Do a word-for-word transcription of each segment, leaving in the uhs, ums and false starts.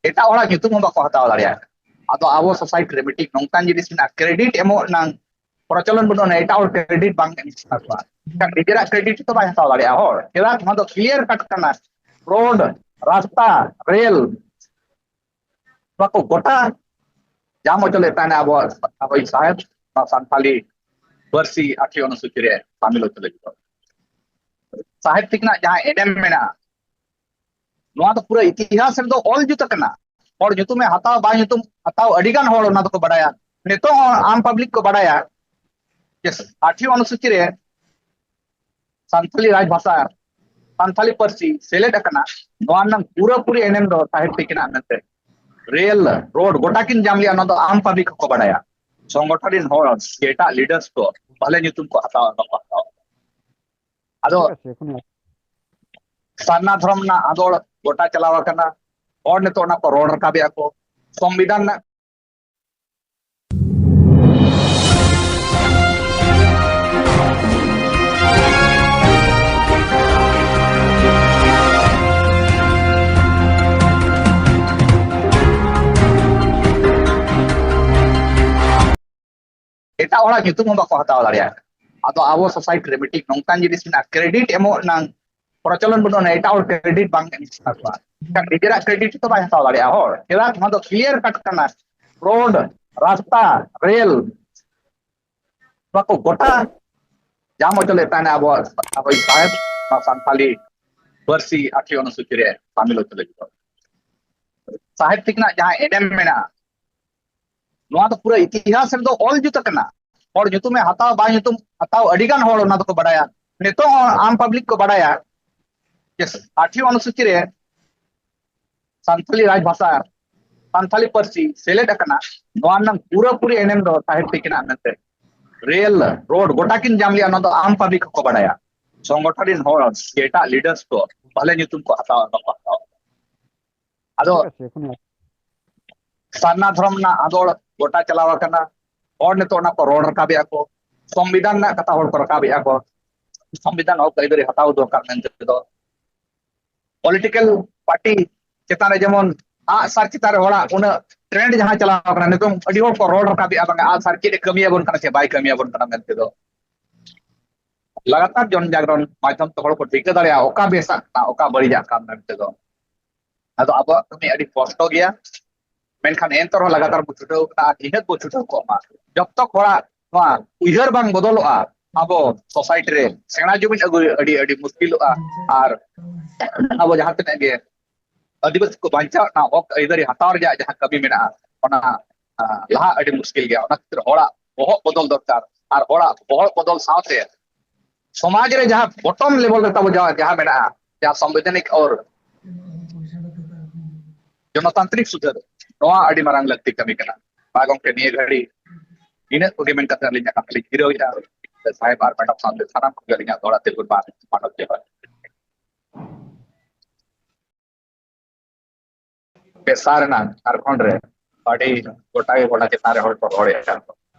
ᱮᱴᱟᱜ ᱦᱚᱲᱟᱜ ᱧᱩᱛᱩᱢ ᱦᱚᱸ ᱵᱟᱠᱚ ᱦᱟᱛᱟᱣ ᱫᱟᱲᱮᱭᱟᱜᱼᱟ᱾ ᱟᱫᱚ ᱟᱵᱚ ᱥᱳᱥᱟᱭᱴᱤ ᱨᱮ ᱢᱤᱫᱴᱤᱡ ᱱᱚᱝᱠᱟᱱ ᱡᱤᱱᱤᱥ ᱢᱮᱱᱟᱜᱼᱟ, ᱠᱨᱮᱰᱤᱴ ᱮᱢᱚᱜ ᱨᱮᱱᱟᱜ ᱯᱨᱚᱪᱚᱞᱚᱱ ᱵᱟᱹᱱᱩᱜᱼᱟ, ᱮᱴᱟᱜ ᱦᱚᱲ ᱠᱨᱮᱰᱤᱴ ᱵᱟᱝ ᱮᱢ ᱥᱟᱱᱟ ᱠᱚᱣᱟ᱾ ᱮᱱᱠᱷᱟᱱ ᱱᱤᱡᱮᱨᱟᱜ ᱠᱨᱮᱰᱤᱴ ᱛᱚ ᱵᱟᱭ ᱦᱟᱛᱟᱣ ᱫᱟᱲᱮᱭᱟᱜᱼᱟ ᱦᱚᱲ᱾ ᱪᱮᱫᱟᱜ? ᱱᱚᱣᱟ ᱫᱚ ᱠᱞᱤᱭᱟᱨ ᱠᱟᱴ ᱠᱟᱱᱟ, ᱨᱳᱰ, ᱨᱟᱥᱛᱟ, ᱨᱮᱞ, ᱱᱚᱣᱟ ᱠᱚ ᱜᱚᱴᱟ ᱡᱟᱢ ᱦᱚᱪᱚ ᱞᱮᱫ ᱛᱟᱦᱮᱱᱟ ᱟᱵᱚᱣᱟᱜ, ᱟᱵᱚᱭᱤᱡ ᱥᱟᱦᱮᱵᱽ, ᱱᱚᱣᱟ ᱥᱟᱱᱛᱟᱞᱤ ᱯᱟᱹᱨᱥᱤ ᱟᱴᱷᱮᱭᱚ ᱚᱱᱩᱥᱩᱪᱤ ᱨᱮ ᱥᱟᱢᱤᱞ ᱦᱚᱪᱚ ᱞᱟᱹᱜᱤᱫ᱾ ᱥᱟᱦᱮᱵᱽ ᱛᱤᱠᱤᱱᱟᱜ ᱡᱟᱦᱟᱸ ᱮᱱᱮᱢ ᱢᱮᱱᱟᱜᱼᱟ, ᱱᱚᱣᱟ ᱫᱚ ᱯᱩᱨᱟᱹ ᱤᱛᱤᱦᱟᱥ ᱨᱮᱫᱚ ᱚᱞ ᱡᱩᱛ ᱟᱠᱟᱱᱟ᱾ ᱦᱚᱲ ᱧᱩᱛᱩᱢᱮ ᱦᱟᱛᱟᱣ ᱵᱟᱭ ᱧᱩᱛᱩᱢ ᱦᱟᱛᱟᱣ ᱟᱹᱰᱤ ᱜᱟᱱ ᱦᱚᱲ ᱚᱱᱟ ᱫᱚᱠᱚ ᱵᱟᱰᱟᱭᱟ᱾ ᱱᱤᱛᱚᱜ ᱦᱚᱸ ᱟᱢ ᱯᱟᱵᱽᱞᱤᱠ ᱠᱚ ᱵᱟᱰᱟᱭᱟ ᱡᱮ ᱟᱴᱷᱮᱭᱚ ᱚᱱᱩᱥᱩᱪᱤ ᱨᱮ ᱥᱟᱱᱛᱟᱞᱤ ᱨᱟᱡᱽ ᱵᱷᱟᱥᱟ, ᱥᱟᱱᱛᱟᱞᱤ ᱯᱟᱹᱨᱥᱤ ᱥᱮᱞᱮᱫ ᱟᱠᱟᱱᱟ᱾ ᱱᱚᱣᱟ ᱨᱮᱱᱟᱜ ᱯᱩᱨᱟᱹᱯᱩᱨᱤ ᱮᱱᱮᱢ ᱫᱚ ᱥᱟᱦᱮᱵᱽ ᱛᱤᱠᱤᱱᱟᱜ ᱢᱮᱱᱛᱮ ᱨᱮᱞ, ᱨᱳᱰ ᱜᱚᱴᱟ ᱠᱤᱱ ᱡᱟᱢ ᱞᱮᱜᱼᱟ, ᱚᱱᱟ ᱫᱚ ᱟᱢ ᱯᱟᱵᱽᱞᱤᱠ ᱦᱚᱸᱠᱚ ᱵᱟᱰᱟᱭᱟ᱾ ᱥᱚᱝᱜᱚᱴᱷᱚᱱ ᱨᱮᱱ ᱦᱚᱲ ᱥᱮ ᱮᱴᱟᱜ ᱞᱤᱰᱟᱨᱥ ᱠᱚ ᱵᱷᱟᱞᱮ ᱧᱩᱛᱩᱢ ᱠᱚ ᱦᱟᱛᱟᱣᱟ, ᱵᱟᱠᱚ ᱦᱟᱛᱟᱣᱟ᱾ ᱟᱫᱚ ᱴᱷᱤᱠ ᱟᱪᱷᱮ, ᱠᱳᱱᱳ ᱥᱟᱨᱱᱟ ᱫᱷᱚᱨᱚᱢ ᱨᱮᱱᱟᱜ ᱟᱸᱫᱳᱲ ᱜᱚᱴᱟ ᱪᱟᱞᱟᱣ ᱟᱠᱟᱱᱟ᱾ ᱦᱚᱲ ᱱᱤᱛᱚᱜ ᱚᱱᱟ ᱠᱚ ᱨᱚᱲ ᱨᱟᱠᱟᱵᱮᱜᱼᱟ ᱠᱚ᱾ ᱥᱚᱝᱵᱤᱫᱷᱟᱱ ᱨᱮᱱᱟᱜ ᱮᱴᱟᱜ ᱦᱚᱲᱟᱜ ᱧᱩᱛᱩᱢ ᱦᱚᱸ ᱵᱟᱠᱚ ᱦᱟᱛᱟᱣ ᱫᱟᱲᱮᱭᱟᱜᱼᱟ᱾ ᱟᱫᱚ ᱟᱵᱚ ᱥᱳᱥᱟᱭᱴᱤ ᱨᱮ ᱢᱤᱫᱴᱤᱡ ᱱᱚᱝᱠᱟᱱ ᱡᱤᱱᱤᱥ ᱢᱮᱱᱟᱜᱼᱟ, ᱠᱨᱮᱰᱤᱴ ᱮᱢᱚᱜ ᱨᱮᱱᱟᱜ ᱯᱨᱚᱪᱚᱞᱚᱱ ᱵᱟᱹᱱᱩᱜᱼᱟ, ᱮᱴᱟᱜ ᱦᱚᱲ ᱠᱨᱮᱰᱤᱴ ᱵᱟᱝ ᱮᱢ ᱥᱟᱱᱟ ᱠᱚᱣᱟ᱾ ᱮᱱᱠᱷᱟᱱ ᱱᱤᱡᱮᱨᱟᱜ ᱠᱨᱮᱰᱤᱴ ᱛᱚ ᱵᱟᱭ ᱦᱟᱛᱟᱣ ᱫᱟᱲᱮᱭᱟᱜᱼᱟ ᱦᱚᱲ᱾ ᱪᱮᱫᱟᱜ? ᱱᱚᱣᱟ ᱫᱚ ᱠᱞᱤᱭᱟᱨ ᱠᱟᱴ ᱠᱟᱱᱟ, ᱨᱳᱰ, ᱨᱟᱥᱛᱟ, ᱨᱮᱞ, ᱱᱚᱣᱟ ᱠᱚ ᱜᱚᱴᱟ ᱡᱟᱢ ᱦᱚᱪᱚ ᱞᱮᱫ ᱛᱟᱦᱮᱱᱟ ᱟᱵᱚᱣᱟᱜ, ᱟᱵᱚᱭᱤᱡ ᱥᱟᱦᱮᱵᱽ, ᱱᱚᱣᱟ ᱥᱟᱱᱛᱟᱞᱤ ᱯᱟᱹᱨᱥᱤ ᱟᱴᱷᱮᱭᱚ ᱚᱱᱩᱥᱩᱪᱤ ᱨᱮ ᱥᱟᱢᱤᱞ ᱦᱚᱪᱚ ᱞᱟᱹᱜᱤᱫ᱾ ᱥᱟᱦᱮᱵᱽ ᱛᱤᱠᱤᱱᱟᱜ ᱡᱟᱦᱟᱸ ᱮᱱᱮᱢ ᱢᱮᱱᱟᱜᱼᱟ, ᱱᱚᱣᱟ ᱫᱚ ᱯᱩᱨᱟᱹ ᱤᱛᱤᱦᱟᱥ ᱨᱮᱫᱚ ᱚᱞ ᱡᱩᱛ ᱟᱠᱟᱱᱟ᱾ ᱦᱚᱲ ᱧᱩᱛᱩᱢᱮ ᱦᱟᱛᱟᱣ ᱵᱟᱭ ᱧᱩᱛᱩᱢ ᱦᱟᱛᱟᱣ, ᱟᱹᱰᱤ ᱜᱟᱱ ᱦᱚᱲ ᱚᱱᱟ ᱫᱚᱠᱚ ᱵᱟᱰᱟᱭᱟ᱾ ᱱᱤᱛᱚᱜ ᱦᱚᱸ ᱟᱢ ᱯᱟᱵᱽᱞᱤᱠ ᱠᱚ ᱵᱟᱰᱟᱭᱟ ᱡᱮ ᱟᱴᱷᱮᱭᱚ ᱚᱱᱩᱥᱩᱪᱤ ᱨᱮ ᱥᱟᱱᱛᱟᱞᱤ ᱨᱟᱡᱽ ᱵᱷᱟᱥᱟ, ᱥᱟᱱᱛᱟᱞᱤ ᱯᱟᱹᱨᱥᱤ ᱥᱮᱞᱮᱫ ᱟᱠᱟᱱᱟ᱾ ᱱᱚᱣᱟ ᱨᱮᱱᱟᱜ ᱯᱩᱨᱟᱹᱯᱩᱨᱤ ᱮᱱᱮᱢ ᱫᱚ ᱥᱟᱦᱮᱵᱽ ᱛᱤᱠᱤᱱᱟᱜ ᱢᱮᱱᱛᱮ ᱨᱮᱞ, ᱨᱳᱰ ᱜᱚᱴᱟ ᱠᱤᱱ ᱡᱟᱢ ᱞᱮᱜᱼᱟ, ᱱᱚᱣᱟ ᱫᱚ ᱟᱢ ᱯᱟᱵᱽᱞᱤᱠ ᱦᱚᱸᱠᱚ ᱵᱟᱰᱟᱭᱟ᱾ ᱥᱚᱝᱜᱚᱴᱷᱚᱱ ᱨᱮᱱ ᱦᱚᱲ ᱥᱮ ᱮᱴᱟᱜ ᱞᱤᱰᱟᱨᱥ ᱠᱚ ᱵᱷᱟᱞᱮ ᱧᱩᱛᱩᱢ ᱠᱚ ᱦᱟᱛᱟᱣᱟ, ᱵᱟᱠᱚ ᱦᱟᱛᱟᱣᱟ᱾ ᱟᱫᱚ ᱴᱷᱤᱠ ᱟᱪᱷᱮ, ᱠᱳᱱᱳ ᱥᱟᱨᱱᱟ ᱫᱷᱚᱨᱚᱢ ᱨᱮᱱᱟᱜ ᱟᱸᱫᱳᱲ ᱜᱚᱴᱟ ᱪᱟᱞᱟᱣ ᱟᱠᱟᱱᱟ᱾ ᱦᱚᱲ ᱱᱤᱛᱚᱜ ᱚᱱᱟ ᱠᱚ ᱨᱚᱲ ᱨᱟᱠᱟᱵᱮᱜᱼᱟ ᱠᱚ᱾ ᱥᱚᱝᱵᱤᱫᱷᱟᱱ ᱨᱮᱱᱟᱜ ᱠᱟᱛᱷᱟ ᱦᱚᱲ ᱠᱚ ᱨᱟᱠᱟᱵᱮᱜᱼᱟ ᱠᱚ᱾ ᱥᱚᱝᱵᱤᱫᱷᱟᱱ ᱦᱚᱠ ᱟᱹᱭᱫᱟᱹᱨᱤ ᱦᱟᱛᱟᱣ ᱫᱚᱨᱠᱟᱨ ᱢᱮᱱᱛᱮ ᱫᱚ ᱯᱚᱞᱤᱴᱤᱠᱟᱞ ᱯᱟᱨᱴᱤ ᱪᱮᱛᱟᱱ ᱨᱮ ᱡᱮᱢᱚᱱ ᱟᱜ ᱥᱟᱨ ᱪᱮᱛᱟᱱ ᱨᱮ ᱦᱚᱲᱟᱜ ᱩᱱᱟᱹᱜ ᱴᱨᱮᱱᱰ ᱡᱟᱦᱟᱸ ᱪᱟᱞᱟᱣ ᱠᱟᱱᱟ, ᱱᱤᱛᱚᱝ ᱟᱹᱰᱤ ᱦᱚᱲ ᱠᱚ ᱨᱚᱲ ᱨᱟᱠᱟᱵᱮᱜᱼᱟ, ᱵᱟᱝ ᱟᱜ ᱥᱟᱨ ᱪᱮᱫ ᱮ ᱠᱟᱹᱢᱤ ᱟᱵᱚᱱ ᱠᱟᱱᱟ ᱥᱮ ᱵᱟᱭ ᱠᱟᱹᱢᱤ ᱟᱵᱚᱱ ᱠᱟᱱᱟ ᱢᱮᱱᱛᱮ ᱫᱚ᱾ ᱞᱟᱜᱟᱛᱟᱨ ᱡᱚᱱ ᱡᱟᱜᱽᱨᱚᱱ ᱢᱟᱫᱽᱫᱷᱚᱢ ᱛᱮ ᱦᱚᱲ ᱠᱚ ᱴᱷᱤᱠᱟᱹ ᱫᱟᱲᱮᱭᱟᱜᱼᱟ ᱚᱠᱟ ᱵᱮᱥᱟᱜ ᱠᱟᱱᱟ, ᱚᱠᱟ ᱵᱟᱹᱲᱤᱡᱟᱜ ᱠᱟᱱᱟ ᱢᱮᱱᱛᱮ ᱫᱚ᱾ ᱟᱫᱚ ᱟᱵᱚᱣᱟᱜ ᱠᱟᱹᱢᱤ ᱟᱹᱰᱤ ᱠᱚᱥᱴᱚ ᱜᱮᱭᱟ, ᱢᱮᱱᱠᱷᱟᱱ ᱮᱱᱛᱮ ᱨᱮᱦᱚᱸ ᱞᱟᱜᱟᱛᱟᱨ ᱵᱚ ᱪᱷᱩᱴᱟᱹᱣ ᱠᱟᱱᱟ ᱟᱨ ᱱᱤᱦᱟᱹᱛ ᱵᱚ ᱪᱷᱩᱴᱟᱹᱣ ᱠᱚᱜ ᱢᱟ᱾ ᱡᱚᱵ ᱛᱚᱠ ᱦᱚᱲᱟᱜ ᱱᱚᱣᱟ ᱩᱭᱦᱟᱹᱨ ᱵᱟᱝ ᱵᱚᱫᱚᱞᱚᱜᱼᱟ, ᱟᱵᱚ ᱥᱳᱥᱟᱭᱴᱤ ᱨᱮ ᱥᱮᱬᱟ ᱡᱩᱢᱤᱫ ᱟᱹᱜᱩ ᱟᱹᱰᱤ, ᱟᱹᱰᱤ ᱢᱩᱥᱠᱤᱞᱚᱜᱼᱟ᱾ ᱟᱨ ᱟᱵᱚ ᱡᱟᱦᱟᱸ ᱛᱤᱱᱟᱹᱜ ᱜᱮ ᱟᱹᱫᱤᱵᱟᱹᱥᱤ ᱠᱚ ᱵᱟᱧᱪᱟᱣ ᱨᱮᱱᱟᱜ ᱦᱚᱠ ᱟᱹᱭᱫᱟᱹᱨᱤ ᱦᱟᱛᱟᱣ ᱨᱮᱭᱟᱜ ᱡᱟᱦᱟᱸ ᱠᱟᱹᱢᱤ ᱢᱮᱱᱟᱜᱼᱟ, ᱚᱱᱟ, ᱟ, ᱞᱟᱦᱟ ᱟᱹᱰᱤ ᱢᱩᱥᱠᱤᱞ ᱜᱮᱭᱟ᱾ ᱚᱱᱟ ᱠᱷᱟᱹᱛᱤᱨ ᱦᱚᱲᱟᱜ ᱵᱚᱦᱚᱜ ᱵᱚᱫᱚᱞ ᱫᱚᱨᱠᱟᱨ, ᱟᱨ ᱦᱚᱲᱟᱜ ᱵᱚᱦᱚᱜ ᱵᱚᱫᱚᱞ ᱥᱟᱶᱛᱮ ᱥᱚᱢᱟᱡᱽ ᱨᱮ ᱡᱟᱦᱟᱸ ᱵᱚᱴᱚᱢ ᱞᱮᱵᱮᱞ ᱨᱮ ᱛᱟᱵᱚ ᱡᱟᱦᱟᱸ, ᱡᱟᱦᱟᱸ ᱢᱮᱱᱟᱜᱼᱟ, ᱡᱟᱦᱟᱸ ᱥᱚᱝᱵᱤᱫᱷᱟᱱᱤᱠ ᱟᱨ ᱡᱚᱱᱚᱛᱟᱱᱛᱨᱤᱠ ᱥᱩᱫᱷᱟᱹᱨ, ᱱᱚᱣᱟ ᱟᱹᱰᱤ ᱢᱟᱨᱟᱝ ᱞᱟᱹᱠᱛᱤ ᱠᱟᱹᱢᱤ ᱠᱟᱱᱟ᱾ ᱢᱟ ᱜᱚᱢᱠᱮ, ᱱᱤᱭᱟᱹ ᱜᱷᱟᱹᱲᱤ ᱤᱱᱟᱹᱜ ᱠᱚᱜᱮ ᱢᱮᱱ ᱠᱟᱛᱮ ᱟᱹᱞᱤᱧᱟᱜ ᱠᱟᱛᱷᱟ ᱞᱤᱧ ᱡᱤᱨᱟᱹᱣᱮᱫᱼᱟ᱾ ᱥᱟᱦᱮᱵ ᱟᱨ ᱢᱮᱰᱟᱢ ᱥᱟᱶᱛᱮ ᱥᱟᱱᱟᱢ ᱠᱚᱜᱮ ᱟᱹᱞᱤᱧᱟᱜ ᱫᱚᱦᱲᱟ ᱛᱮ ᱜᱩᱰ ᱢᱚᱨᱱᱤᱝ, ᱢᱟᱱᱚᱛ ᱡᱚᱦᱟᱨ᱾ ᱯᱮᱥᱟ ᱨᱮᱱᱟᱜ ᱡᱷᱟᱲᱠᱷᱚᱸᱰ ᱨᱮ ᱟᱹᱰᱤ ᱜᱚᱴᱟ ᱜᱮ ᱜᱚᱴᱟ ᱪᱮᱛᱟᱱ ᱨᱮ ᱦᱚᱲ ᱠᱚ ᱨᱚᱲᱮᱫᱼᱟ,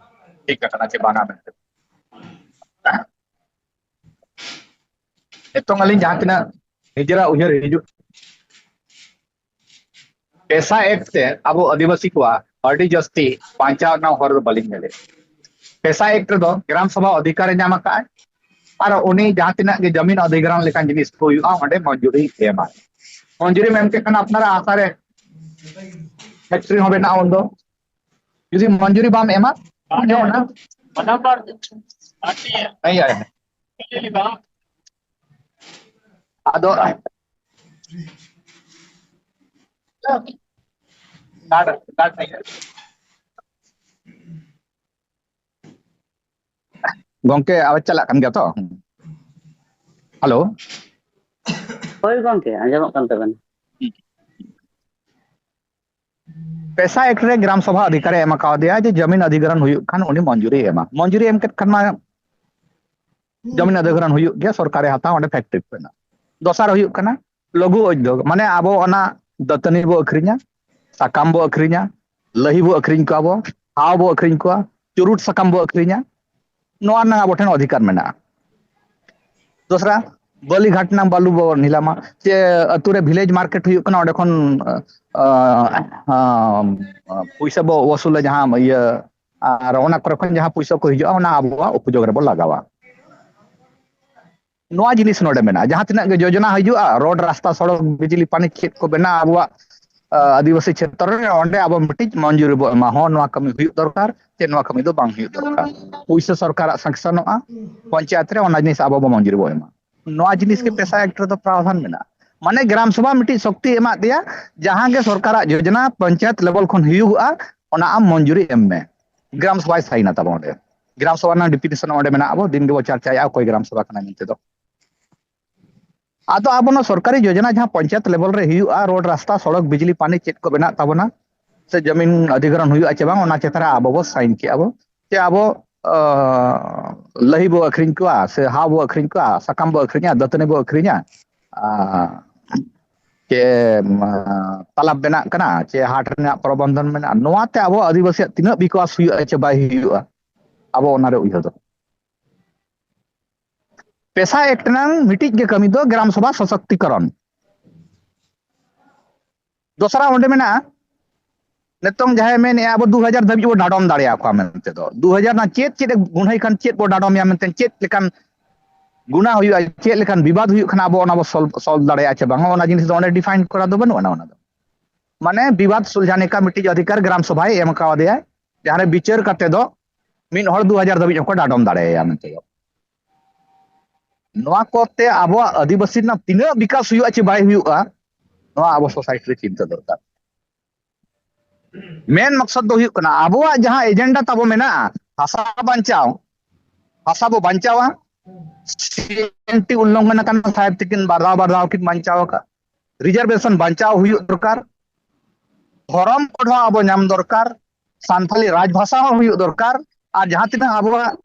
ᱴᱷᱤᱠ ᱟᱠᱟᱱᱟ ᱪᱮ ᱵᱟᱝᱟ ᱢᱮᱱᱛᱮ᱾ ᱱᱤᱛᱚᱝ ᱟᱹᱞᱤᱧ ᱡᱟᱦᱟᱸ ᱛᱤᱱᱟᱹᱜ ᱱᱤᱡᱮᱨᱟᱜ ᱩᱭᱦᱟᱹᱨ ᱦᱤᱡᱩᱜ, ᱯᱮᱥᱟ ᱮᱠᱴ ᱛᱮ ᱟᱵᱚ ᱟᱹᱫᱤᱵᱟᱹᱥᱤ ᱠᱚᱣᱟᱜ ᱟᱹᱰᱤ ᱡᱟᱹᱥᱛᱤ ᱵᱟᱧᱪᱟᱣ ᱨᱮᱱᱟᱜ ᱦᱚᱨ ᱫᱚ ᱵᱟᱹᱞᱤᱧ ᱧᱮᱞᱮᱫ᱾ ᱯᱮᱥᱟ ᱮᱠᱴ ᱨᱮᱫᱚ ᱜᱨᱟᱢ ᱥᱚᱵᱷᱟ ᱚᱫᱷᱤᱠᱟᱨ ᱮ ᱧᱟᱢ ᱟᱠᱟᱫᱼᱟᱭ, ᱟᱨ ᱩᱱᱤ ᱡᱟᱦᱟᱸ ᱛᱤᱱᱟᱹᱜ ᱜᱮ ᱡᱟᱢᱤᱱ ᱚᱫᱷᱤᱜᱨᱚᱦᱚᱱ ᱞᱮᱠᱟᱱ ᱡᱤᱱᱤᱥ ᱠᱚ ᱦᱩᱭᱩᱜᱼᱟ, ᱚᱸᱰᱮ ᱢᱚᱧᱡᱩᱨᱤ ᱮᱢᱟ᱾ ᱢᱚᱧᱡᱩᱨᱤ ᱮᱢ ᱠᱮᱫ ᱠᱷᱟᱱ ᱟᱯᱱᱟᱨᱟᱜ ᱦᱟᱥᱟ ᱨᱮ ᱯᱷᱮᱠᱴᱨᱤ ᱦᱚᱸ ᱵᱮᱱᱟᱜᱼᱟ ᱩᱱᱫᱚ᱾ ᱡᱩᱫᱤ ᱢᱚᱧᱡᱩᱨᱤ ᱵᱟᱢ ᱮᱢᱟ, ᱩᱱ ᱡᱚᱦᱚᱜ ᱚᱱᱟ ᱦᱮᱸ, ᱦᱮᱸ, ᱦᱮᱸ᱾ ᱟᱫᱚ ᱠᱟᱴ, ᱠᱟᱴ᱾ ᱜᱚᱝᱠᱮ, ᱟᱣᱟᱡ ᱪᱟᱞᱟᱜ ᱠᱟᱱ ᱜᱮᱭᱟ ᱛᱚ? ᱦᱮᱞᱳ᱾ ᱦᱳᱭ ᱜᱚᱝᱠᱮ, ᱟᱸᱡᱚᱢᱚᱜ ᱠᱟᱱ ᱛᱟᱵᱮᱱᱟ᱾ ᱯᱮᱥᱟ ᱮᱠᱴ ᱨᱮ ᱜᱨᱟᱢ ᱥᱚᱵᱷᱟ ᱚᱫᱷᱤᱠᱟᱨ ᱮ ᱮᱢ ᱠᱟᱣᱫᱮᱭᱟ ᱡᱮ ᱡᱟᱢᱤᱱ ᱚᱫᱷᱤᱜᱨᱚᱦᱚᱱ ᱦᱩᱭᱩᱜ ᱠᱷᱟᱱ ᱩᱱᱤ ᱢᱚᱧᱡᱩᱨᱤ ᱮᱢᱟ᱾ ᱢᱚᱧᱡᱩᱨᱤ ᱮᱢ ᱠᱮᱫ ᱠᱷᱟᱱ ᱢᱟ ᱡᱟᱢᱤᱱ ᱚᱫᱷᱤᱜᱨᱚᱦᱚᱱ ᱦᱩᱭᱩᱜ ᱜᱮᱭᱟ, ᱥᱚᱨᱠᱟᱨᱮ ᱦᱟᱛᱟᱣᱟ, ᱚᱸᱰᱮ ᱯᱷᱮᱠᱴᱨᱤ ᱠᱚ ᱵᱮᱱᱟᱣᱟ᱾ ᱫᱚᱥᱟᱨ ᱦᱩᱭᱩᱜ ᱠᱟᱱᱟ ᱞᱚᱜᱷᱩ ᱩᱫᱽᱭᱳᱜᱽ, ᱢᱟᱱᱮ ᱟᱵᱚ ᱚᱱᱟ ᱫᱟᱹᱛᱟᱹᱱᱤ ᱵᱚ ᱟᱹᱠᱷᱨᱤᱧᱟ, ᱥᱟᱠᱟᱢ ᱵᱚ ᱟᱹᱠᱷᱨᱤᱧᱟ, ᱞᱟᱹᱦᱤ ᱵᱚ ᱟᱹᱠᱷᱨᱤᱧ ᱠᱚᱣᱟ ᱵᱚ, ᱦᱟᱣ ᱵᱚ ᱟᱹᱠᱷᱨᱤᱧ ᱠᱚᱣᱟ, ᱪᱩᱨᱩᱴ ᱥᱟᱠᱟᱢ ᱵᱚ ᱟᱹᱠᱷᱨᱤᱧᱟ, ᱱᱚᱣᱟ ᱨᱮᱱᱟᱜ ᱟᱵᱚ ᱴᱷᱮᱱ ᱚᱫᱷᱤᱠᱟᱨ ᱢᱮᱱᱟᱜᱼᱟ᱾ ᱫᱚᱥᱨᱟ, ᱵᱟᱹᱞᱤᱜᱷᱟᱴ ᱨᱮᱱᱟᱜ ᱵᱟᱹᱞᱩ ᱵᱚ ᱱᱤᱞᱟᱢᱟ, ᱪᱮ ᱟᱹᱛᱩ ᱨᱮ ᱵᱷᱤᱞᱮᱡᱽ ᱢᱟᱨᱠᱮᱴ ᱦᱩᱭᱩᱜ ᱠᱟᱱᱟ, ᱚᱸᱰᱮ ᱠᱷᱚᱱ ᱟᱸ, ᱟᱸ, ᱯᱩᱭᱥᱟᱹ ᱵᱚ ᱣᱟᱹᱥᱩᱞᱟ ᱡᱟᱦᱟᱸ ᱤᱭᱟᱹ, ᱟᱨ ᱚᱱᱟ ᱠᱚᱨᱮ ᱠᱷᱚᱱ ᱡᱟᱦᱟᱸ ᱯᱩᱭᱥᱟᱹ ᱠᱚ ᱦᱤᱡᱩᱜᱼᱟ, ᱚᱱᱟ ᱟᱵᱚᱣᱟᱜ ᱩᱯᱚᱡᱳᱜᱽ ᱨᱮᱵᱚ ᱞᱟᱜᱟᱣᱟ᱾ ᱱᱚᱣᱟ ᱡᱤᱱᱤᱥ ᱱᱚᱰᱮ ᱢᱮᱱᱟᱜᱼᱟ, ᱡᱟᱦᱟᱸ ᱛᱤᱱᱟᱹᱜ ᱜᱮ ᱡᱳᱡᱚᱱᱟ ᱦᱤᱡᱩᱜᱼᱟ, ᱨᱳᱰ, ᱨᱟᱥᱛᱟ, ᱥᱚᱲᱚᱠ, ᱵᱤᱡᱽᱞᱤ, ᱯᱟᱱᱤ, ᱪᱮᱫ ᱠᱚ ᱵᱮᱱᱟᱜᱼᱟ ᱟᱵᱚᱣᱟᱜ ᱟᱹᱫᱤᱵᱟᱹᱥᱤ ᱪᱷᱮᱛᱨᱚ ᱨᱮ, ᱚᱸᱰᱮ ᱟᱵᱚ ᱢᱤᱫᱴᱤᱡ ᱢᱚᱧᱡᱩᱨᱤ ᱵᱚ ᱮᱢᱟ, ᱦᱚᱸ, ᱱᱚᱣᱟ ᱠᱟᱹᱢᱤ ᱦᱩᱭᱩᱜ ᱫᱚᱨᱠᱟᱨ, ᱪᱮ ᱱᱚᱣᱟ ᱠᱟᱹᱢᱤ ᱫᱚ ᱵᱟᱝ ᱦᱩᱭᱩᱜ ᱫᱚᱨᱠᱟᱨ᱾ ᱯᱩᱭᱥᱟᱹ ᱥᱚᱨᱠᱟᱨᱟᱜ ᱥᱟᱝᱥᱚᱱᱚᱜᱼᱟ, ᱯᱚᱧᱪᱟᱭᱮᱛ ᱨᱮ ᱚᱱᱟ ᱡᱤᱱᱤᱥ ᱟᱵᱚ ᱵᱚ ᱢᱚᱧᱡᱩᱨᱤ ᱵᱚ ᱮᱢᱟ᱾ ᱱᱚᱣᱟ ᱡᱤᱱᱤᱥ ᱜᱮ ᱯᱮᱥᱟ ᱮᱠᱴ ᱨᱮᱫᱚ ᱯᱨᱟᱣᱫᱷᱟᱱ ᱢᱮᱱᱟᱜᱼᱟ᱾ ᱢᱟᱱᱮ ᱜᱨᱟᱢ ᱥᱚᱵᱷᱟ ᱢᱤᱫᱴᱤᱡ ᱥᱚᱠᱛᱤ ᱮᱢᱟᱜ ᱫᱮᱭᱟ, ᱡᱟᱦᱟᱸ ᱜᱮ ᱥᱚᱨᱠᱟᱨᱟᱜ ᱡᱳᱡᱚᱱᱟ ᱯᱚᱧᱪᱟᱭᱮᱛ ᱞᱮᱵᱮᱞ ᱠᱷᱚᱱ ᱦᱩᱭᱩᱜᱚᱜᱼᱟ, ᱚᱱᱟ ᱟᱢ ᱢᱚᱧᱡᱩᱨᱤ ᱮᱢ ᱢᱮ, ᱜᱨᱟᱢ ᱥᱚᱵᱷᱟᱭ ᱥᱟᱭᱤᱱᱟ ᱛᱟᱵᱚᱱ ᱚᱸᱰᱮ᱾ ᱜᱨᱟᱢ ᱥᱚᱵᱷᱟ ᱨᱮᱱᱟᱜ ᱰᱤᱯᱷᱤᱱᱮᱥᱚᱱ ᱚᱸᱰᱮ ᱢᱮᱱᱟᱜᱼᱟ, ᱟᱵᱚ ᱫᱤᱱ ᱜᱮᱵᱚ ᱪᱟᱨᱪᱟᱭᱟ ᱚᱠᱚᱭ ᱜᱨᱟᱢ ᱥᱚᱵᱷᱟ ᱠᱟᱱᱟᱭ ᱢᱮᱱᱛᱮ ᱫᱚ᱾ ᱟᱫᱚ ᱟᱵᱚ ᱱᱚᱣᱟ ᱥᱚᱨᱠᱟᱨᱤ ᱡᱳᱡᱚᱱᱟ ᱡᱟᱦᱟᱸ ᱯᱚᱧᱪᱟᱭᱮᱛ ᱞᱮᱵᱮᱞ ᱨᱮ ᱦᱩᱭᱩᱜᱼᱟ, ᱨᱳᱰ, ᱨᱟᱥᱛᱟ, ᱥᱚᱲᱚᱠ, ᱵᱤᱡᱽᱞᱤ, ᱯᱟᱱᱤ ᱪᱮᱫ ᱠᱚ ᱵᱮᱱᱟᱜ ᱛᱟᱵᱚᱱᱟ, ᱥᱮ ᱡᱚᱢᱤᱱ ᱚᱫᱷᱤᱜᱨᱚᱦᱚᱱ ᱦᱩᱭᱩᱜᱼᱟ ᱪᱮ ᱵᱟᱝ, ᱚᱱᱟ ᱪᱮᱛᱟᱱ ᱨᱮ ᱟᱵᱚ ᱵᱚ ᱥᱟᱭᱤᱱ ᱠᱮᱜᱼᱟ ᱵᱚ, ᱪᱮ ᱟᱵᱚ ᱟᱸ, ᱞᱟᱹᱦᱤ ᱵᱚ ᱟᱹᱠᱷᱨᱤᱧ ᱠᱚᱣᱟ, ᱥᱮ ᱦᱟᱣ ᱵᱚ ᱟᱹᱠᱷᱨᱤᱧ ᱠᱚᱣᱟ, ᱥᱟᱠᱟᱢ ᱵᱚ ᱟᱹᱠᱷᱨᱤᱧᱟ, ᱫᱟᱹᱛᱟᱹᱱᱤ ᱵᱚ ᱟᱹᱠᱷᱨᱤᱧᱟ, ᱟᱨ ᱪᱮ ᱟᱸ, ᱛᱟᱞᱟᱵ ᱵᱮᱱᱟᱜ ᱠᱟᱱᱟ, ᱪᱮ ᱦᱟᱴ ᱨᱮᱱᱟᱜ ᱯᱨᱚᱵᱚᱱᱫᱷᱚᱱ ᱢᱮᱱᱟᱜᱼᱟ, ᱱᱚᱣᱟᱛᱮ ᱟᱵᱚ ᱟᱹᱫᱤᱵᱟᱹᱥᱤᱭᱟᱜ ᱛᱤᱱᱟᱹᱜ ᱵᱤᱠᱟᱥ ᱦᱩᱭᱩᱜᱼᱟ ᱪᱮ ᱵᱟᱭ ᱦᱩᱭᱩᱜᱼᱟ, ᱟᱵᱚ ᱚᱱᱟᱨᱮ ᱩᱭᱦᱟᱹᱨ ᱫᱚ᱾ ᱯᱮᱥᱟ ᱮᱠᱴ ᱨᱮᱱᱟᱝ ᱢᱤᱫᱴᱤᱡ ᱜᱮ ᱠᱟᱹᱢᱤ ᱫᱚ ᱜᱨᱟᱢ ᱥᱚᱵᱷᱟ ᱥᱚᱥᱚᱠᱛᱤᱠᱚᱨᱚᱱ᱾ ᱫᱚᱥᱨᱟ ᱚᱸᱰᱮ ᱢᱮᱱᱟᱜᱼᱟ, ᱱᱤᱛᱚᱝ ᱡᱟᱦᱟᱸᱭ ᱢᱮᱱᱮᱜᱼᱟ ᱟᱵᱚ ᱫᱩ ᱦᱟᱡᱟᱨ ᱫᱷᱟᱹᱵᱤᱡ ᱵᱚ ᱰᱟᱰᱚᱢ ᱫᱟᱲᱮᱭᱟᱠᱚᱣᱟ ᱢᱮᱱᱛᱮ ᱫᱚ, ᱫᱩ ᱦᱟᱡᱟᱨ ᱨᱮᱱᱟᱜ ᱪᱮᱫ ᱪᱮᱫ ᱮ ᱜᱩᱱᱦᱟᱹᱭ ᱠᱷᱟᱱ ᱪᱮᱫ ᱵᱚ ᱰᱟᱰᱚᱢᱮᱭᱟ ᱢᱮᱱᱛᱮ, ᱪᱮᱫ ᱞᱮᱠᱟᱱ ᱜᱩᱱᱟ ᱦᱩᱭᱩᱜᱼᱟ, ᱪᱮᱫ ᱞᱮᱠᱟᱱ ᱵᱤᱵᱟᱫ ᱦᱩᱭᱩᱜ ᱠᱷᱟᱱ ᱟᱵᱚ ᱚᱱᱟ ᱵᱚ ᱥᱚᱞ-, ᱥᱚᱞᱵᱷ ᱫᱟᱲᱮᱭᱟᱜᱼᱟ ᱪᱮ ᱵᱟᱝᱟ, ᱚᱱᱟ ᱡᱤᱱᱤᱥ ᱫᱚ ᱚᱸᱰᱮ ᱰᱤᱯᱷᱟᱭᱤᱱ ᱠᱚᱨᱟ ᱫᱚ ᱵᱟᱹᱱᱩᱜ ᱟᱱᱟ᱾ ᱚᱱᱟ ᱫᱚ ᱢᱟᱱᱮ ᱵᱤᱵᱟᱫ ᱥᱩᱞᱡᱷᱟᱱᱤ ᱠᱟ ᱢᱤᱫᱴᱤᱡ ᱚᱫᱷᱤᱠᱟᱨ ᱜᱨᱟᱢ ᱥᱚᱵᱷᱟᱭ ᱮᱢ ᱠᱟᱣᱫᱮᱭᱟ, ᱡᱟᱦᱟᱸᱨᱮ ᱵᱤᱪᱟᱹᱨ ᱠᱟᱛᱮ ᱫᱚ ᱢᱤᱫ ᱦᱚᱲ ᱫᱩ ᱦᱟᱡᱟᱨ ᱫᱷᱟᱹᱵᱤᱡ ᱦᱚᱸᱠᱚ ᱰᱟᱰᱚᱢ ᱫᱟᱲᱮᱭᱟᱭᱟ ᱢᱮᱱᱛᱮ ᱫᱚ᱾ ᱱᱚᱣᱟ ᱠᱚᱛᱮ ᱟᱵᱚᱣᱟᱜ ᱟᱹᱫᱤᱵᱟᱹᱥᱤ ᱨᱮᱱᱟᱜ ᱛᱤᱱᱟᱹᱜ ᱵᱤᱠᱟᱥ ᱦᱩᱭᱩᱜᱼᱟ ᱪᱮ ᱵᱟᱭ ᱦᱩᱭᱩᱜᱼᱟ, ᱱᱚᱣᱟ ᱟᱵᱚ ᱥᱳᱥᱟᱭᱴᱤ ᱨᱮ ᱪᱤᱱᱛᱟᱹ ᱫᱚᱨᱠᱟᱨ᱾ ᱢᱮᱱ ᱢᱚᱠᱥᱚᱫ ᱫᱚ ᱦᱩᱭᱩᱜ ᱠᱟᱱᱟ, ᱟᱵᱚᱣᱟᱜ ᱡᱟᱦᱟᱸ ᱮᱡᱮᱱᱰᱟ ᱛᱟᱵᱚ ᱢᱮᱱᱟᱜᱼᱟ, ᱦᱟᱥᱟ ᱵᱟᱧᱪᱟᱣ, ᱦᱟᱥᱟ ᱵᱚ ᱵᱟᱧᱪᱟᱣᱟ, ᱥᱤ ᱮᱱ ᱴᱤ ᱩᱞᱞᱚᱝᱜᱷᱚᱱ ᱟᱠᱟᱱᱟ, ᱥᱟᱦᱮᱵᱽ ᱛᱤᱠᱤᱱ ᱵᱟᱨ ᱫᱷᱟᱣ, ᱵᱟᱨ ᱫᱷᱟᱣ ᱠᱤᱱ ᱵᱟᱧᱪᱟᱣ ᱟᱠᱟᱫ, ᱨᱤᱡᱟᱨᱵᱷᱮᱥᱚᱱ ᱵᱟᱧᱪᱟᱣ ᱦᱩᱭᱩᱜ ᱫᱚᱨᱠᱟᱨ, ᱫᱷᱚᱨᱚᱢ ᱠᱳᱰ ᱦᱚᱸ ᱟᱵᱚ ᱧᱟᱢ ᱫᱚᱨᱠᱟᱨ, ᱥᱟᱱᱛᱟᱞᱤ ᱨᱟᱡᱽ ᱵᱷᱟᱥᱟ ᱦᱚᱸ ᱦᱩᱭᱩᱜ ᱫᱚᱨᱠᱟᱨ, ᱟᱨ ᱡᱟᱦᱟᱸ ᱛᱤᱱᱟᱹᱜ ᱟᱵᱚᱣᱟᱜ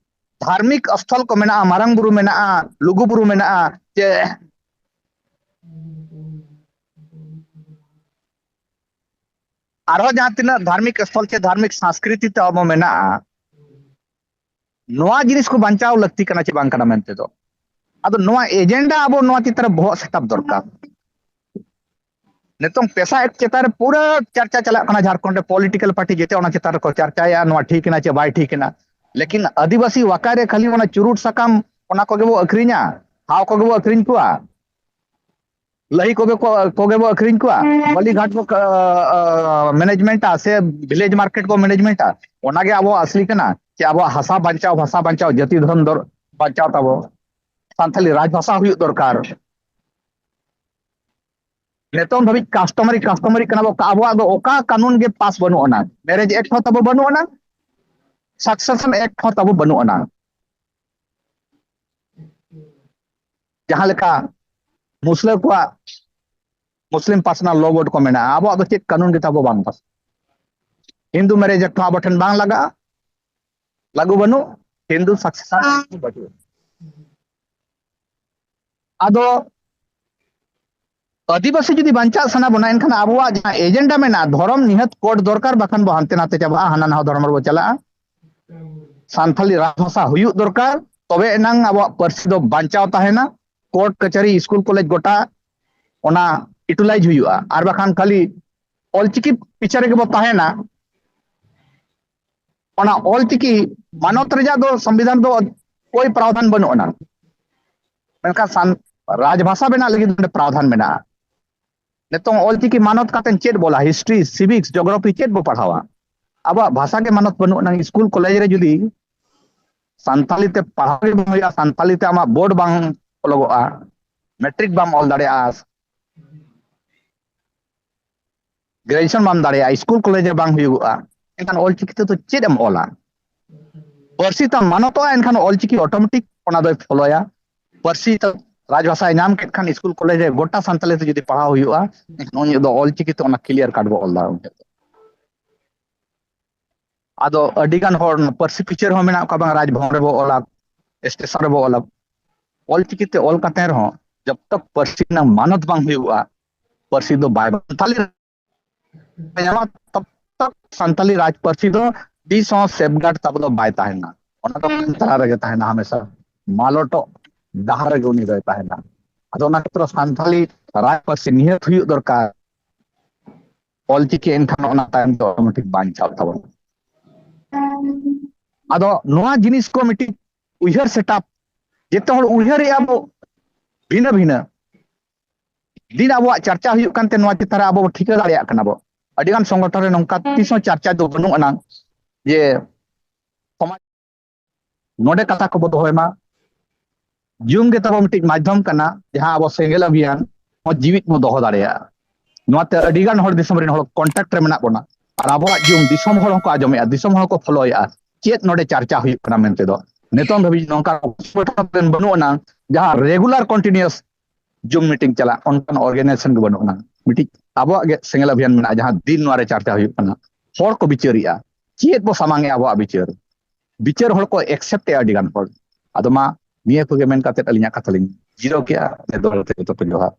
ᱫᱷᱟᱨᱢᱤᱠ ᱥᱛᱷᱚᱞ ᱠᱚ ᱢᱮᱱᱟᱜᱼᱟ, ᱢᱟᱨᱟᱝ ᱵᱩᱨᱩ ᱢᱮᱱᱟᱜᱼᱟ, ᱞᱩᱜᱩ ᱵᱩᱨᱩ ᱢᱮᱱᱟᱜᱼᱟ, ᱪᱮ ᱟᱨᱦᱚᱸ ᱡᱟᱦᱟᱸ ᱛᱤᱱᱟᱹᱜ ᱫᱷᱟᱨᱢᱤᱠ ᱥᱛᱷᱚᱞ ᱪᱮ ᱫᱷᱟᱨᱢᱤᱠ ᱥᱟᱝᱥᱠᱨᱤᱛᱤ ᱛᱮ ᱟᱵᱚ ᱢᱮᱱᱟᱜᱼᱟ, ᱱᱚᱣᱟ ᱡᱤᱱᱤᱥ ᱠᱚ ᱵᱟᱧᱪᱟᱣ ᱞᱟᱹᱠᱛᱤ ᱠᱟᱱᱟ ᱪᱮ ᱵᱟᱝ ᱠᱟᱱᱟ ᱢᱮᱱᱛᱮ ᱫᱚ᱾ ᱟᱫᱚ ᱱᱚᱣᱟ ᱮᱡᱮᱱᱰᱟ ᱟᱵᱚ ᱱᱚᱣᱟ ᱪᱮᱛᱟᱱ ᱨᱮ ᱵᱚᱦᱚᱜ ᱥᱮᱴᱟᱯ ᱫᱚᱨᱠᱟᱨ᱾ ᱱᱤᱛᱚᱝ ᱯᱮᱥᱟ ᱮᱠᱴ ᱪᱮᱛᱟᱱ ᱨᱮ ᱯᱩᱨᱟᱹ ᱪᱟᱨᱪᱟ ᱪᱟᱞᱟᱜ ᱠᱟᱱᱟ ᱡᱷᱟᱲᱠᱷᱚᱸᱰ ᱨᱮ, ᱯᱚᱞᱤᱴᱤᱠᱟᱞ ᱯᱟᱨᱴᱤ ᱡᱮᱛᱮ ᱚᱱᱟ ᱪᱮᱛᱟᱱ ᱨᱮᱠᱚ ᱪᱟᱨᱪᱟᱭᱟ, ᱱᱚᱣᱟ ᱴᱷᱤᱠ ᱮᱱᱟ ᱪᱮ ᱵᱟᱭ ᱴᱷᱤᱠ ᱮᱱᱟ᱾ ᱞᱮᱠᱤᱱ ᱟᱹᱫᱤᱵᱟᱹᱥᱤ ᱣᱟᱠᱟ ᱨᱮ ᱠᱷᱟᱹᱞᱤ ᱚᱱᱟ ᱪᱩᱨᱩᱴ ᱥᱟᱠᱟᱢ ᱚᱱᱟ ᱠᱚᱜᱮ ᱵᱚ ᱟᱹᱠᱷᱨᱤᱧᱟ, ᱦᱟᱣ ᱠᱚᱜᱮ ᱵᱚ ᱟᱹᱠᱷᱨᱤᱧ ᱠᱚᱣᱟ, ᱞᱟᱹᱦᱤ ᱠᱚᱜᱮ ᱠᱚ ᱠᱚᱜᱮ ᱵᱚ ᱟᱹᱠᱷᱨᱤᱧ ᱠᱚᱣᱟ, ᱵᱟᱹᱞᱤᱜᱷᱟᱴ ᱵᱚ ᱢᱮᱱᱮᱡᱽᱢᱮᱱᱴᱟ ᱥᱮ ᱵᱷᱤᱞᱮᱡᱽ ᱢᱟᱨᱠᱮᱴ ᱵᱚ ᱢᱮᱱᱮᱡᱽᱢᱮᱱᱴᱟ, ᱚᱱᱟᱜᱮ ᱟᱵᱚᱣᱟᱜ ᱟᱥᱞᱤ ᱠᱟᱱᱟ ᱪᱮ ᱟᱵᱚᱣᱟᱜ ᱦᱟᱥᱟ ᱵᱟᱧᱪᱟᱣ, ᱵᱷᱟᱥᱟ ᱵᱟᱧᱪᱟᱣ, ᱡᱟᱹᱛᱤ ᱫᱷᱚᱨᱚᱢ ᱫᱚᱨ ᱵᱟᱧᱪᱟᱣ ᱛᱟᱵᱚ, ᱥᱟᱱᱛᱟᱞᱤ ᱨᱟᱡᱽ ᱵᱷᱟᱥᱟ ᱦᱩᱭᱩᱜ ᱫᱚᱨᱠᱟᱨ᱾ ᱱᱤᱛᱚᱝ ᱫᱷᱟᱹᱵᱤᱡ ᱠᱟᱥᱴᱚᱢᱟᱨᱤ ᱠᱟᱥᱴᱚᱢᱟᱨᱤ ᱠᱟᱱᱟ ᱵᱚ, ᱟᱵᱚᱣᱟᱜ ᱫᱚ ᱚᱠᱟ ᱠᱟᱹᱱᱩᱱ ᱜᱮ ᱯᱟᱥ ᱵᱟᱹᱱᱩᱜ ᱟᱱᱟ᱾ ᱢᱮᱨᱮᱡᱽ ᱮᱠᱴ ᱦᱚᱸ ᱛᱟᱵᱚ ᱵᱟᱹᱱᱩᱜ ᱟᱱᱟ, ᱥᱟᱠᱥᱮᱥᱚᱱ ᱮᱠᱴ ᱦᱚᱸ ᱛᱟᱵᱚ ᱵᱟᱹᱱᱩᱜ ᱟᱱᱟ᱾ ᱡᱟᱦᱟᱸ ᱞᱮᱠᱟ ᱢᱩᱥᱞᱟᱹ ᱠᱚᱣᱟᱜ ᱢᱩᱥᱞᱤᱢ ᱯᱟᱨᱥᱚᱱᱟᱞ ᱞᱚ ᱵᱳᱨᱰ ᱠᱚ ᱢᱮᱱᱟᱜᱼᱟ, ᱟᱵᱚᱣᱟᱜ ᱫᱚ ᱪᱮᱫ ᱠᱟᱹᱱᱩᱱ ᱜᱮ ᱛᱟᱵᱚ ᱵᱟᱝ ᱯᱟᱥ᱾ ᱦᱤᱱᱫᱩ ᱢᱮᱨᱮᱡᱽ ᱮᱠᱴ ᱦᱚᱸ ᱟᱵᱚ ᱴᱷᱮᱱ ᱵᱟᱝ ᱞᱟᱜᱟᱜᱼᱟ, ᱞᱟᱹᱜᱩ ᱵᱟᱹᱱᱩᱜ, ᱦᱤᱱᱫᱩ ᱥᱟᱠᱥᱮᱥᱚᱱ ᱮᱠᱴ ᱵᱟᱹᱱᱩᱜ᱾ ᱟᱫᱚ ᱟᱹᱫᱤᱵᱟᱹᱥᱤ ᱡᱩᱫᱤ ᱵᱟᱧᱪᱟᱜ ᱥᱟᱱᱟ ᱵᱚᱱᱟ, ᱮᱱᱠᱷᱟᱱ ᱟᱵᱚᱣᱟᱜ ᱡᱟᱦᱟᱸ ᱮᱡᱮᱱᱰᱟ ᱢᱮᱱᱟᱜᱼᱟ, ᱫᱷᱚᱨᱚᱢ ᱱᱤᱦᱟᱹᱛ ᱠᱳᱰ ᱫᱚᱨᱠᱟᱨ, ᱵᱟᱠᱷᱟᱱ ᱵᱚ ᱦᱟᱱᱛᱮ ᱱᱟᱛᱮ ᱪᱟᱵᱟᱜᱼᱟ, ᱦᱟᱱᱟ ᱱᱟᱣᱟ ᱫᱷᱚᱨᱚᱢ ᱨᱮᱵᱚ ᱪᱟᱞᱟᱜᱼᱟ᱾ ᱥᱟᱱᱛᱷᱟᱞᱤ ᱨᱟᱡᱽᱵᱷᱟᱥᱟ ᱦᱩᱭᱩᱜ ᱫᱚᱨᱠᱟᱨ, ᱛᱚᱵᱮ ᱮᱱᱟᱝ ᱟᱵᱚᱣᱟᱜ ᱯᱟᱹᱨᱥᱤ ᱫᱚ ᱵᱟᱧᱪᱟᱣ ᱛᱟᱦᱮᱱᱟ᱾ ᱠᱳᱨᱴ ᱠᱟᱪᱷᱟᱹᱨᱤ, ᱥᱠᱩᱞ ᱠᱚᱞᱮᱡᱽ ᱜᱚᱴᱟ ᱚᱱᱟ ᱤᱭᱩᱴᱤᱞᱟᱭᱤᱡᱽ ᱦᱩᱭᱩᱜᱼᱟ, ᱟᱨ ᱵᱟᱠᱷᱟᱱ ᱠᱷᱟᱹᱞᱤ ᱚᱞᱪᱤᱠᱤ ᱯᱤᱪᱷᱮ ᱨᱮᱜᱮ ᱵᱚ ᱛᱟᱦᱮᱱᱟ᱾ ᱚᱱᱟ ᱚᱞᱪᱤᱠᱤ ᱢᱟᱱᱚᱛ ᱨᱮᱭᱟᱜ ᱫᱚ ᱥᱚᱝᱵᱤᱫᱷᱟᱱ ᱫᱚ ᱠᱳᱭ ᱯᱨᱟᱣᱫᱷᱟᱱ ᱵᱟᱹᱱᱩᱜ ᱟᱱᱟ, ᱢᱮᱱᱠᱷᱟᱱ ᱥᱟᱱ ᱨᱟᱡᱽᱵᱷᱟᱥᱟ ᱵᱮᱱᱟᱜ ᱞᱟᱹᱜᱤᱫ ᱱᱚᱰᱮ ᱯᱨᱟᱣᱫᱷᱟᱱ ᱢᱮᱱᱟᱜᱼᱟ᱾ ᱱᱤᱛᱚᱝ ᱚᱞᱪᱤᱠᱤ ᱢᱟᱱᱚᱛ ᱠᱟᱛᱮ ᱪᱮᱫ ᱵᱚᱞᱟ, ᱦᱤᱥᱴᱨᱤ, ᱥᱤᱵᱷᱤᱠᱥ, ᱡᱳᱜᱨᱟᱯᱷᱤ ᱪᱮᱫ ᱵᱚ ᱯᱟᱲᱦᱟᱣᱟ? ᱟᱵᱚᱣᱟᱜ ᱵᱷᱟᱥᱟ ᱜᱮ ᱢᱟᱱᱚᱛ ᱵᱟᱹᱱᱩᱜ ᱟᱱᱟᱝ, ᱥᱠᱩᱞ ᱠᱚᱞᱮᱡᱽ ᱨᱮ ᱡᱩᱫᱤ ᱥᱟᱱᱛᱟᱞᱤ ᱛᱮ ᱯᱟᱲᱦᱟᱣ ᱜᱮ ᱵᱟᱝ ᱦᱩᱭᱩᱜᱼᱟ, ᱥᱟᱱᱛᱟᱞᱤ ᱛᱮ ᱟᱢᱟᱜ ᱵᱳᱨᱰ ᱵᱟᱝ ᱚᱞᱚᱜᱚᱜᱼᱟ, ᱢᱮᱴᱨᱤᱠ ᱵᱟᱢ ᱚᱞ ᱫᱟᱲᱮᱭᱟᱜᱼᱟ, ᱜᱨᱮᱡᱩᱭᱮᱥᱚᱱ ᱵᱟᱢ ᱫᱟᱲᱮᱭᱟᱜᱼᱟ, ᱥᱠᱩᱞ ᱠᱚᱞᱮᱡᱽ ᱨᱮ ᱵᱟᱝ ᱦᱩᱭᱩᱜᱚᱜᱼᱟ, ᱮᱱᱠᱷᱟᱱ ᱚᱞᱪᱤᱠᱤ ᱛᱮᱫᱚ ᱪᱮᱫ ᱮᱢ ᱚᱞᱟ? ᱯᱟᱹᱨᱥᱤ ᱛᱟᱢ ᱢᱟᱱᱚᱛᱚᱜᱼᱟ, ᱮᱱᱠᱷᱟᱱ ᱚᱞᱪᱤᱠᱤ ᱚᱴᱳᱢᱮᱴᱤᱠ ᱚᱱᱟ ᱫᱚᱭ ᱯᱷᱚᱞᱳᱭᱟ᱾ ᱯᱟᱹᱨᱥᱤ ᱛᱟᱢ ᱨᱟᱡᱽᱵᱷᱟᱥᱟᱭ ᱧᱟᱢ ᱠᱮᱫ ᱠᱷᱟᱱ ᱥᱠᱩᱞ ᱠᱚᱞᱮᱡᱽ ᱨᱮ ᱜᱚᱴᱟ ᱥᱟᱱᱛᱟᱲᱤ ᱛᱮ ᱡᱩᱫᱤ ᱯᱟᱲᱦᱟᱣ ᱦᱩᱭᱩᱜᱼᱟ, ᱮᱱᱠᱷᱟᱱ ᱩᱱ ᱡᱚᱦᱚᱜ ᱫᱚ ᱚᱞᱪᱤᱠᱤ ᱛᱮ ᱚᱱᱟ ᱠᱞᱤᱭᱟᱨ ᱠᱟᱴ ᱵᱚ ᱚᱞ ᱫᱟ ᱩᱱ ᱡᱚᱦᱚᱜ ᱫᱚ᱾ ᱟᱫᱚ ᱟᱹᱰᱤ ᱜᱟᱱ ᱦᱚᱲ ᱯᱟᱹᱨᱥᱤ ᱯᱤᱪᱟᱹᱨ ᱦᱚᱸ ᱢᱮᱱᱟᱜ ᱠᱚᱣᱟ, ᱵᱟᱝ ᱨᱟᱡᱽᱵᱷᱚᱵᱚᱱ ᱨᱮᱵᱚ ᱚᱞᱟ, ᱥᱴᱮᱥᱚᱱ ᱨᱮᱵᱚ ᱚᱞᱟ᱾ ᱚᱞᱪᱤᱠᱤ ᱛᱮ ᱚᱞ ᱠᱟᱛᱮ ᱨᱮᱦᱚᱸ ᱡᱚᱵ ᱛᱚᱠ ᱯᱟᱹᱨᱥᱤ ᱨᱮᱱᱟᱜ ᱢᱟᱱᱚᱛ ᱵᱟᱝ ᱦᱩᱭᱩᱜᱼᱟ, ᱯᱟᱹᱨᱥᱤ ᱫᱚ ᱵᱟᱭ ᱵᱟᱧᱪᱟᱣ ᱧᱟᱢᱟ, ᱛᱚᱵ ᱛᱚᱠ ᱥᱟᱱᱛᱟᱞᱤ ᱨᱟᱡᱽ ᱯᱟᱹᱨᱥᱤ ᱫᱚ ᱛᱤᱥ ᱦᱚᱸ ᱥᱮᱯᱜᱟᱨᱰ ᱛᱟᱵᱚ ᱫᱚ ᱵᱟᱭ ᱛᱟᱦᱮᱱᱟ, ᱚᱱᱟ ᱫᱚ ᱛᱟᱞᱟ ᱨᱮᱜᱮ ᱛᱟᱦᱮᱱᱟ ᱦᱟᱢᱮᱥᱟ, ᱢᱟᱞᱚᱴᱚᱜ ᱰᱟᱦᱟᱨ ᱨᱮᱜᱮ ᱩᱱᱤ ᱫᱚᱭ ᱛᱟᱦᱮᱱᱟ᱾ ᱟᱫᱚ ᱚᱱᱟ ᱠᱷᱟᱹᱛᱤᱨ ᱥᱟᱱᱛᱟᱲᱤ ᱨᱟᱡᱽ ᱯᱟᱹᱨᱥᱤ ᱱᱤᱦᱟᱹᱛ ᱦᱩᱭᱩᱜ ᱫᱚᱨᱠᱟᱨ᱾ ᱚᱞᱪᱤᱠᱤ ᱮᱱᱠᱷᱟᱱ ᱚᱱᱟ ᱛᱟᱭᱚᱢ ᱫᱚ ᱚᱴᱳᱢᱮᱴᱤᱠ ᱵᱟᱧᱪᱟᱣ ᱛᱟᱵᱚᱱᱟ᱾ ᱟᱫᱚ ᱱᱚᱣᱟ ᱡᱤᱱᱤᱥ ᱠᱚ ᱢᱤᱫᱴᱤᱡ ᱩᱭᱦᱟᱹᱨ ᱥᱮᱴᱟᱯ, ᱡᱮᱛᱮ ᱦᱚᱲ ᱩᱭᱦᱟᱹᱨᱮᱜᱼᱟ ᱵᱚ ᱵᱷᱤᱱᱟᱹ ᱵᱷᱤᱱᱟᱹ᱾ ᱫᱤᱱ ᱟᱵᱚᱣᱟᱜ ᱪᱟᱨᱪᱟ ᱦᱩᱭᱩᱜ ᱠᱟᱱᱛᱮ ᱱᱚᱣᱟ ᱪᱮᱛᱟᱱ ᱨᱮ ᱟᱵᱚ ᱵᱚ ᱴᱷᱤᱠᱟᱹ ᱫᱟᱲᱮᱭᱟᱜ ᱠᱟᱱᱟ ᱵᱚ᱾ ᱟᱹᱰᱤᱜᱟᱱ ᱥᱚᱝᱜᱚᱴᱷᱚᱱ ᱨᱮ ᱱᱚᱝᱠᱟ ᱛᱤᱥ ᱦᱚᱸ ᱪᱟᱨᱪᱟ ᱫᱚ ᱵᱟᱹᱱᱩᱜ ᱟᱱᱟᱝ ᱡᱮ ᱥᱚᱢᱟᱡᱽ ᱱᱚᱰᱮ ᱠᱟᱛᱷᱟ ᱠᱚᱵᱚ ᱫᱚᱦᱚᱭ ᱢᱟ, ᱡᱩᱢ ᱜᱮ ᱛᱟᱵᱚ ᱢᱤᱫᱴᱤᱡ ᱢᱟᱫᱽᱫᱷᱚᱢ ᱠᱟᱱᱟ, ᱡᱟᱦᱟᱸ ᱟᱵᱚ ᱥᱮᱸᱜᱮᱞ ᱚᱵᱷᱤᱭᱟᱱ ᱦᱚᱸ ᱡᱤᱣᱤᱫ ᱵᱚ ᱫᱚᱦᱚ ᱫᱟᱲᱮᱭᱟᱜᱼᱟ᱾ ᱱᱚᱣᱟᱛᱮ ᱟᱹᱰᱤ ᱜᱟᱱ ᱦᱚᱲ ᱫᱤᱥᱚᱢ ᱨᱮᱱ ᱦᱚᱲ ᱠᱚᱱᱴᱟᱠᱴ ᱨᱮ ᱢᱮᱱᱟᱜ ᱵᱚᱱᱟ, ᱟᱨ ᱟᱵᱚᱣᱟᱜ ᱡᱩᱢ ᱫᱤᱥᱚᱢ ᱦᱚᱲ ᱦᱚᱸᱠᱚ ᱟᱸᱡᱚᱢᱮᱜᱼᱟ, ᱫᱤᱥᱚᱢ ᱦᱚᱲ ᱦᱚᱸᱠᱚ ᱯᱷᱚᱞᱳᱭᱮᱜᱼᱟ ᱪᱮᱫ ᱱᱚᱰᱮ ᱪᱟᱨᱪᱟ ᱦᱩᱭᱩᱜ ᱠᱟᱱᱟ ᱢᱮᱱᱛᱮ ᱫᱚ᱾ ᱱᱤᱛᱚᱝ ᱫᱷᱟᱹᱵᱤᱡ ᱱᱚᱝᱠᱟ ᱵᱟᱹᱱᱩᱜ ᱟᱱᱟ ᱡᱟᱦᱟᱸ ᱨᱮᱜᱩᱞᱟᱨ ᱠᱚᱱᱴᱤᱱᱤᱭᱩᱥ ᱡᱩᱢ ᱢᱤᱴᱤᱝ ᱪᱟᱞᱟᱜ, ᱚᱱᱠᱟᱱ ᱚᱨᱜᱟᱱᱟᱭᱡᱮᱥᱚᱱ ᱜᱮ ᱵᱟᱹᱱᱩᱜ ᱟᱱᱟ᱾ ᱢᱤᱫᱴᱤᱡ ᱟᱵᱚᱣᱟᱜ ᱜᱮ ᱥᱮᱸᱜᱮᱞ ᱚᱵᱷᱤᱭᱟᱱ ᱢᱮᱱᱟᱜᱼᱟ, ᱡᱟᱦᱟᱸ ᱫᱤᱱ ᱱᱚᱣᱟ ᱨᱮ ᱪᱟᱨᱪᱟ ᱦᱩᱭᱩᱜ ᱠᱟᱱᱟ, ᱦᱚᱲ ᱠᱚ ᱵᱤᱪᱟᱹᱨᱮᱜᱼᱟ, ᱪᱮᱫ ᱵᱚ ᱥᱟᱢᱟᱝᱮᱜᱼᱟ ᱟᱵᱚᱣᱟᱜ ᱵᱤᱪᱟᱹᱨ, ᱵᱤᱪᱟᱹᱨ ᱦᱚᱲ ᱠᱚ ᱮᱠᱥᱮᱯᱴ ᱮᱜᱼᱟ ᱟᱹᱰᱤ ᱜᱟᱱ ᱦᱚᱲ᱾ ᱟᱫᱚ ᱢᱟ ᱱᱤᱭᱟᱹ ᱠᱚᱜᱮ ᱢᱮᱱ ᱠᱟᱛᱮ ᱟᱹᱞᱤᱧᱟᱜ ᱠᱟᱛᱷᱟ ᱞᱤᱧ ᱡᱤᱨᱟᱹᱣ ᱠᱮᱜᱼᱟ᱾ ᱫᱚᱦᱲᱟ ᱛᱮ ᱡᱚᱛᱚ ᱠᱚ ᱡᱚᱦᱟᱨ᱾